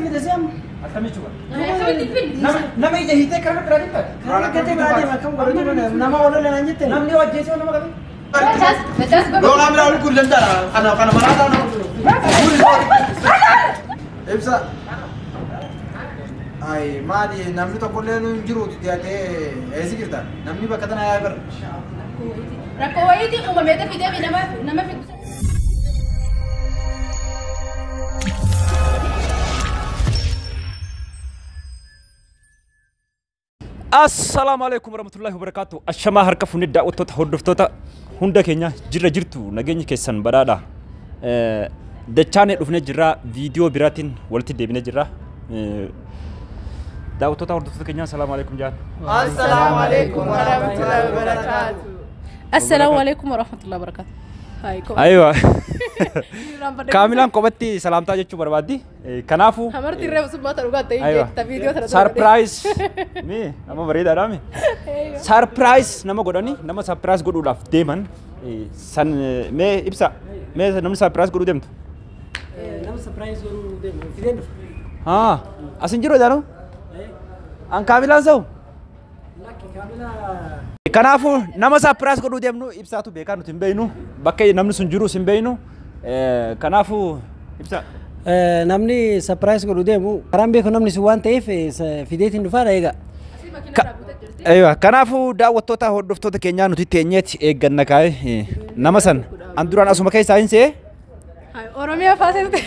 fide si amma. Akkamii jechuudha? Nama ija hiitee karaa biraa deemta. Karaa gatee biraa deema akkam godhatu nama walola naan jette. Namni hojjeesee nama qabe. Yoo kaamilaa ol guutuu danda'a. Kana kana maraataa nama. Ibsa. Ay maali namni tokkollee nu hin jiru dhiyaatee eessi jirta? Namni bakka tana yaa'ee bara. Rakkoo wayiitii uumamee fidee fi nama fidu. Assalaamu alaikum warahmatullahi wabarakatuh. Ashamaa harka fuunee daawwattoota hordoftoota hunda keenya jirra jirtu nageenyi keessan badhaadha. Dachaanee dhufnee jirra viidiyoo biraatiin walitti deebinee jirra. Daawwattoota hordoftoota keenya assalaamu alaikum jaan. Assalaamu alaikum warahmatullahi wabarakatuh. Assalaamu alaikum warahmatullahi wabarakatuh. Aywa. Kaamilaan kophatti salaamtaa jechuu barbaaddi. Kanaafuu Hamarti irree summaata dhugaa ta'e jetta viidiyoo sana. Surprise. Mi nama bareedaadha mi. Surprise nama godhani nama surprise godhuudhaaf deeman san mee ibsa mee namni surprise godhuu deemtu. Nama surprise godhuu deemu fideen dhufa. Haa asin jiru jaanu. An kaamilaan sa'u. Lakki kaamilaa. Kanaafuu nama surprise godhuu deemnu ibsaatu beekaa nuti hin beeknu bakka namni sun jirus hin beeknu kanaafuu ibsa. Namni surprise godhuu deemu karaan beeku namni sun waan ta'eef fideetiin dhufaadha eega. Aywa kanaafuu daawwattoota hordoftoota keenyaa nuti teenyeeti eegganna kaa'e nama san an duraan asuma keessaa hin se'e. Oromiyaa faasetti.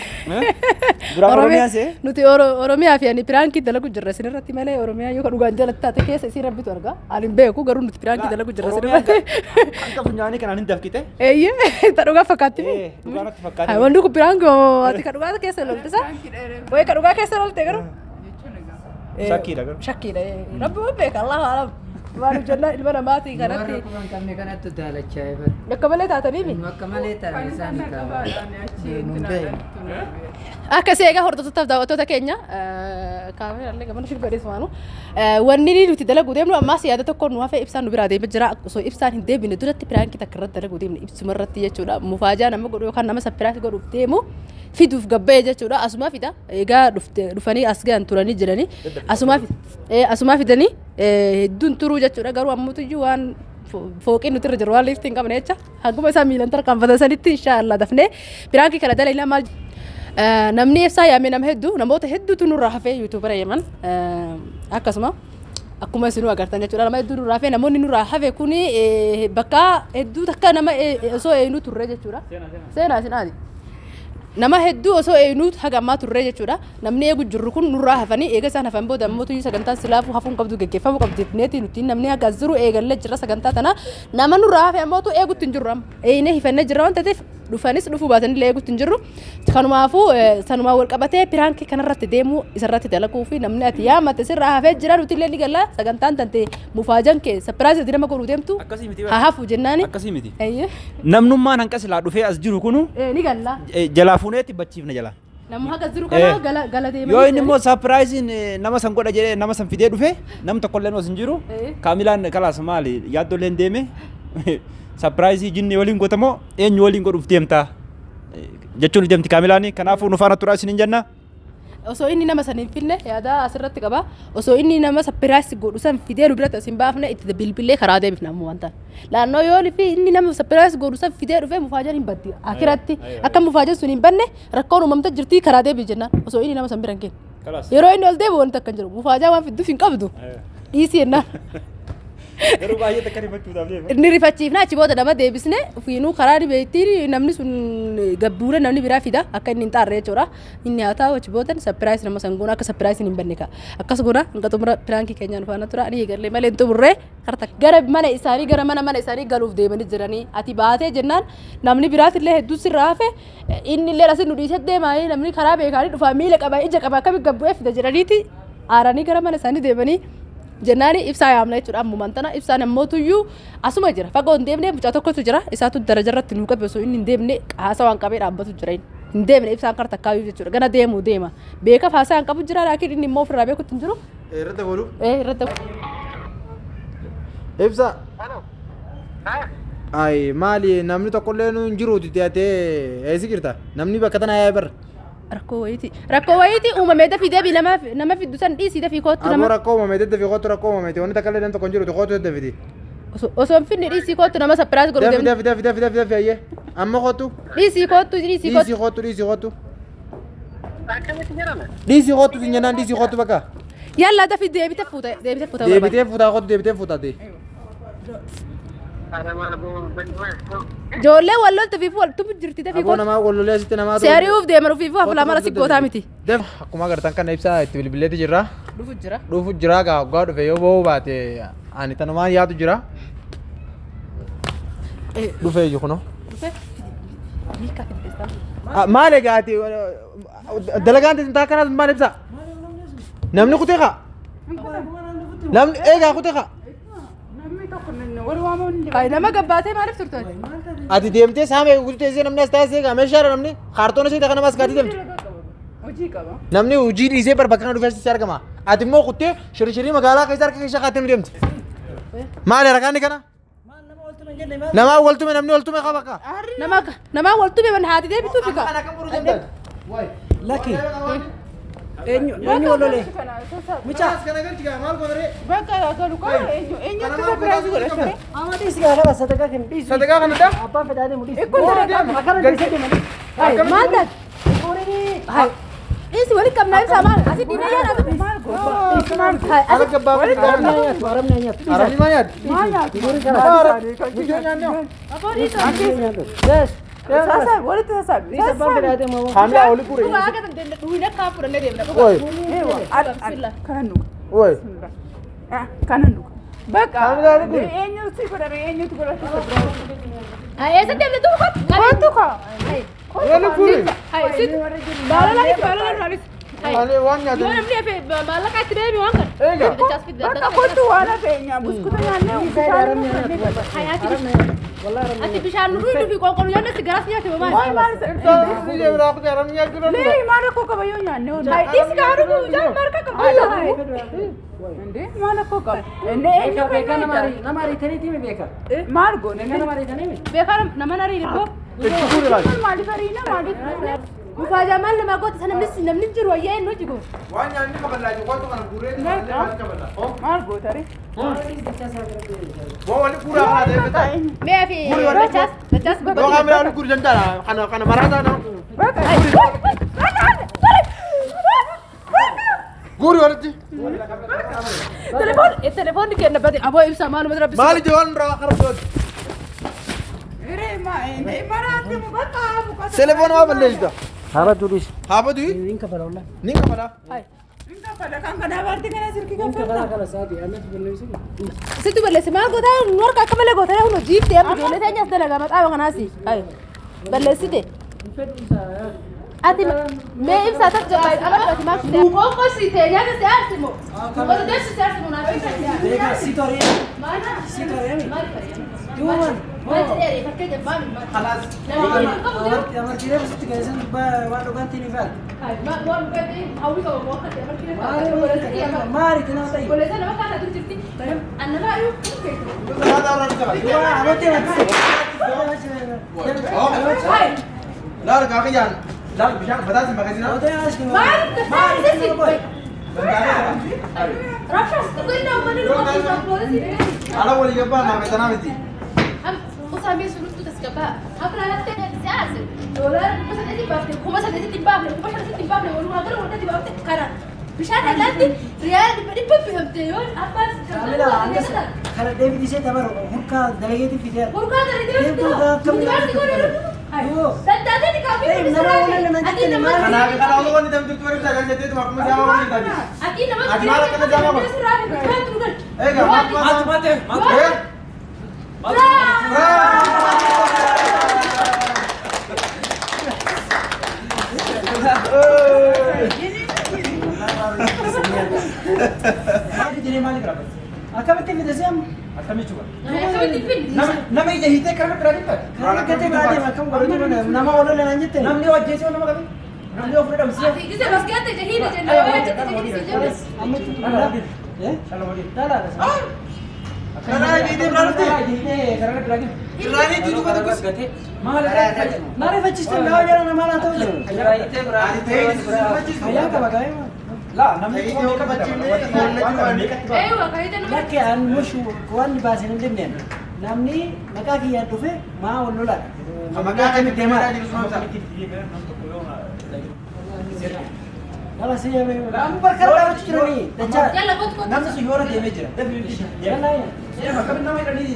Duraan Oromiyaa se'e? Nuti Oromiyaa fi ani piraankii dalagu jirra isinirratti malee Oromiyaa yoo dhugaan jalatti taate keessa isin rabbitu argaa. Ani hin beeku garuu nuti piraankii dalagu jirra isinirratti. Hanga funyaanii kanaan hin dafqite. Eeyyee ta dhugaa fakkaatti. Dhugaa natti fakkaate. Wanti kun piraankii ati ka dhugaa keessa lolte sa? Wayi ka dhugaa keessa lolte garuu. Shakkiidha garuu. Shakkiidha. Rabbi waan beeka Allahu alam. Waan hojjannaa ilma namaatii kanatti. Warra quban qabne kanatti daalachaa eebal. Akka malee taatanii mi? Akka malee taane isaan qaba. Akkasii egaa hordoftoota fi daawwattoota keenya kaameraallee gamana shirgadhees waanu wanni nuti dalaguu deemnu ammaas yaada tokko nu hafe ibsaan nu biraa deemee jira osoo ibsaan hin deebine duratti piraankii takka irratti dalaguu deemne ibsuma irratti jechuudha mufaajaa nama godhu yookaan nama sapiraasii godhuuf deemu fiduuf gabba'e jechuudha asumaa fida egaa dhufanii as gahan turanii jiranii asumaa fidanii hedduun turuu jechuudha garuu ammutuyyuu waan fooqiin nuti irra jiru waan liiftii hin qabne jecha hanguma isaa miilan tarkaanfatan sanitti inshaallah dafnee piraankii kana dalagnaa maal namni ibsaa yaame nama hedduu namoota hedduutu nurraa hafee yuutuubara yeman akkasuma akkuma isinuu agartan jechuudha nama hedduu nurraa hafee namoonni nurraa hafe kuni bakka hedduu takka nama osoo eenyu turre jechuudha seenaa seenaati. Nama hedduu osoo eenyu haga ammaa turre jechuudha namni eegu jirru kun nurraa hafanii eega isaan hafan booda ammoo sagantaa silaafuu hafuun qabdu geggeeffamuu qabdi neeti nuti namni haga jiru eegallee jira sagantaa tana nama nurraa hafe ammoo eegutti hin jirru amma eenyee hifannee jira waan ta'eef dhufanis dhufuu baatanillee eegutti hin jirru kanumaafuu sanumaa wal qabatee piraankii kanarratti deemuu isarratti dalaguu fi namni ati yaamate sirraa hafee jira nuti illee ni galla sagantaan tante mufaajan kee sapiraayizii nama godhuu deemtu haa hafu jennaani. Akkasii miti. Namnummaan hanqa silaa dhufee as jiru kunu ni galla. Jalaa fuuneetti bachiifna jalaa. Namni haga jiru kana gala deemanii. Yoo inni immoo sapiraayiziin nama san godha jedhee nama san fidee dhufe nam tokkollee os hin jiru kaamilaan kalaas maali yaaddolleen deeme sapiraayizii jinni waliin gootamoo eenyu waliin godhuuf deemtaa jechuun deemti kaamilaani kanaafuu nu faana turaa isiniin jenna. Osoo inni nama san hin finne yaada asirratti qaba osoo inni nama sapiraayizii godhu san fidee nu biratti as hin baafne itti bilbilee karaa deebifna ammoo wanta. Laannoo yoo fi inni nama sapiraayizii godhu san fidee dhufee mufaajaan hin baddi akiratti akka mufaajaan sun hin banne rakkoon uumamte jirti karaa deebi jennaan osoo inni nama san bira hin geenye. Yeroo inni ol deebi'u wanti akka hin jiru mufaajaa waan fidduuf hin qabdu dhiisii jennaan. Garuu baay'ee takka rifachuudhaaf deema. Inni rifachiifna achi booda nama deebisne ofiinuu karaa dhibeettiin namni sun gabbuure namni biraa fida akka inni hin xaarre jechuudha. Inni haa ta'u achi booda sapiraayis nama san goona akka sapiraayis hin banne ka'a. Akkas goona hanga xumura piraankii keenyaan faana tura ani eegalee malee hin xumurree karta gara mana isaanii gara mana mana isaanii galuuf deemanii jiranii ati baatee jennaan namni biraatillee hedduu sirraa hafe inni illee asin nu dhiisee deemaa namni karaa beekaanii dhufaa miila qaba ija qaba akkamitti gabbu'ee fida jedhaniiti aaranii gara mana isaanii deemanii jennaani ibsaa yaamna jechuudha ammumaan tana ibsaan ammootuyyuu asuma jira fagoo hin deemne mucaa tokkotu jira isaatu daraja irratti nuu qabe osoo inni hin deemne haasaa waan qabee dhaabbatu jira inni hin deemne ibsaan kara takkaayyuu jechuudha gana deemuu deema beekaaf haasaa hin qabu jira laakiin inni immoo ofirraa beekutti hin jiru. Irratti dabalu. Irratti dabalu. Ibsa. Ay maali namni tokkollee nu hin jiru dhiyaatee eessi jirta? Namni bakka tana yaa'ee bara. Rakkoo wayiiti. Rakkoo wayiiti uumamee dafii deebii nama fiddu san dhiisii dafii kootu Aboo nama. rakkoo uumamee daddafii kootu rakkoo uumamee wanni takka illee tokko hin jiru kootu daddafiti. Osoo hin finne dhiisii kootu nama surprise godhu Dafi deemna. dafi dafi dafi dafi dafi ayyee. Amma kootu. Dhiisii kootu dhiisii Dhiisii kootu. kootu dhiisii kootu. Dhiisii kootu sin jennaan dhiisii kootu bakka. Yalla dafii deebite fuuta deebite fuuta. Deebitee fuutaa kootu deebitee fuutaate. Ijoollee wal loltu fi wal tumu jirti dafii Aboo kootu. namaa gollolee asitti namaa. Seeri'uuf deeman ofiifuu hafuula mala si gootaa miti. Def akkuma agartan kana ibsaa itti bilbileeti jirra. Dhufu jira. Dhufu jira gaa waggaa dhufe yoo ba'uu baate ani tanumaan yaadu jira. Dhufe iyyuu kunoo. Dhufe. Hiika fiddeessaa. Maal egaa ati dalagaan teessin akkanaas maal ibsa? Namni kutee kaa? Namni eegaa kutee kaa? Ay nama gabbaatee maaliif turtan? Ati deemtee saamee guutuu teessee namni as taasisee gaa meeshaadha namni kaartoona ishee kana maas kaatii deemtu. Namni hojii dhiisee bar bakka kana dhufee asitti argama. Ati immoo kuttee shirishirii magaalaa keessa harka keessa kaattee nu deemti. Maali harkaan kana? Namaa waltume namni waltume qaba akka. Nama wal tume man haati deebituu fi kaa. Lakki. Eenyu eenyu wal lolee? Mucaa. Amma dhiisi gaa kana sadaqaa kennu dhiisi. Sadaqaa kana daa? Abbaan fedhaa deemu dhiisi. Akkana dhiisee deema. Ay maal taate? Ay. Dhiisi walitti qabnaa ibsaa maal? Asi diina yaada atu. Hay Ala gabbaa Arabni haa nyaatu. Arabni haa nyaatu. Arabni maal nyaatu? Guurii kana. Aboo dhiisi. Yes. Dhiisi abbaan fedhaa deemu. Kaamilaa oli gure. Dhugaa akka dandeenye dhuwina akka fudhannee deemna. Oi. Bismillah. Oi. Kaamilaa oli gure. Ay eessa deemne duuba kootu? Kootu. Oli gure. Hay sit. Baala lafi baala lafi. Hay. Ani waan nyaatu. Yoo namni hafe maallaqa itti deemi waan kana. Eega. Dachaas fidda. Hay ati ati bishaan nu dhufu fi qoonqoon nyaanne si garas nyaate maal? Arabni nyaatu. Hay dhiisi kaa dhugu jaan marka qabu. Beekaa nama ariitanii tiimi beekaa. Beekaa nama ariitanii miti. Beekaa nama nariin ibboo. Mufaajaa maal nama goota sana namni jiru wayyaa inni hojii goota. Waan nyaanni kaballaa jiru wantu kana guuree Waan wali guuraa kana ta'e bitaa. Mee fi dachaas dachaas Yoo kaamilaa oli guuri danda'a kana kana maraataa nama. Guuri walitti. Telefoon telefoonni kenna bade aboo ibsaa maaluma rabbi. Maali jawaan irraa qarabdooti? Telefoon maa balleessita? Haabatu dhiisi. Haabatu Niin kafala wallah. ni kafala. Niin kafala kala saati. Annatu balleessi. Situ balleessi maal gootaa nu harka akka malee gootaa hun hojii itti amma ijoollee teenyas dalagaa maxaafa kanaasi. Balleessite. Ati mee ibsaa tas jabaa amma ati maal fidee? Qoqqosi teenyaa si aarsimu. Qoqqosi deessi si aarsimu naaf ibsaa. Beekaa si toree. Maal? Si toree. Maal? Duuban. Maal jedhee fakkeenya maal? Khalaas. Amartiilee sitti keessan waan dhugaatiin ni fa'a. Maal waan dhugaatii hawwii qaba moo akka ta'e amartiilee Maali kana ta'e? Obboleessa nama kana dur jirti. Annama ayuu kun keetu. Waa amartii amartii. Laal kaakiyyaan laal bishaan bataasi magazinaa. Maal maal Rabshaas tuqinna uummanni nu qabsiisaa poolisii. Ala walii gabbaa naa meetanaa miti. Usamee sunuttu tasgabbaa. Afra laftee siyaasa. Doolaara 800 baafte, 8,000 baafne, 5,000 baafne, walumaa gala walitti baafte kana. Bishaan allaatti riyaala 100 bitamte yoo abbaan Kaamila hanga kana deebisee tabaru hurkaa dalageetiin fidee. Hurkaa dalageetiin fidee. Daddaatee kaafii. Nama waliin nan Ati nama Kanaaf kana osoo wanti tamtu bari sagal jettee tuma akkuma jaama waliin taati. Ati nama Ati maal akkana jaama godhu? Egaa maal maal maal eh? Akkamitti fide seem? Akkamitti chuba? Akkamitti fide? Nama ija hiitee karaa biraa deemta. Karaa gatee biraa deema akkam godhu nama waloole naan jette. Namni hojjeesee nama qabe. Namni of fudhamsee. Ati gise baskeette jahiina jenne yoo achitti jahini si jenne. Amma itti tuqaa. Eh? Dhala. Karaa deemtee biraa dhufte? Karaa biraa deemte. Irraanii duuba tokkos. Maaliif achitti naa jala nama laa ta'u jiru? Ati ta'ee si rifachiistu. Fayyaa qaba gaa'ee. Laa namni Ta'ee tokko yoo meeqa qabachiifne bitama? Waan kana meeqatti ba'a? Eeyyuu akka nama. Lakke an mushu waan baasin hin dhibneen. Namni maqaa kiyyaan dhufe maa wal lolaadha. Maqaa kamitti deemaa jiru sun ibsa. Nama si yaame. Amma barkara dhaabachuu jiranii. Dachaa. Yalla kootu kootu. Namni sun yoora deemee jira. Yalla. Akkamitti nama hidhanii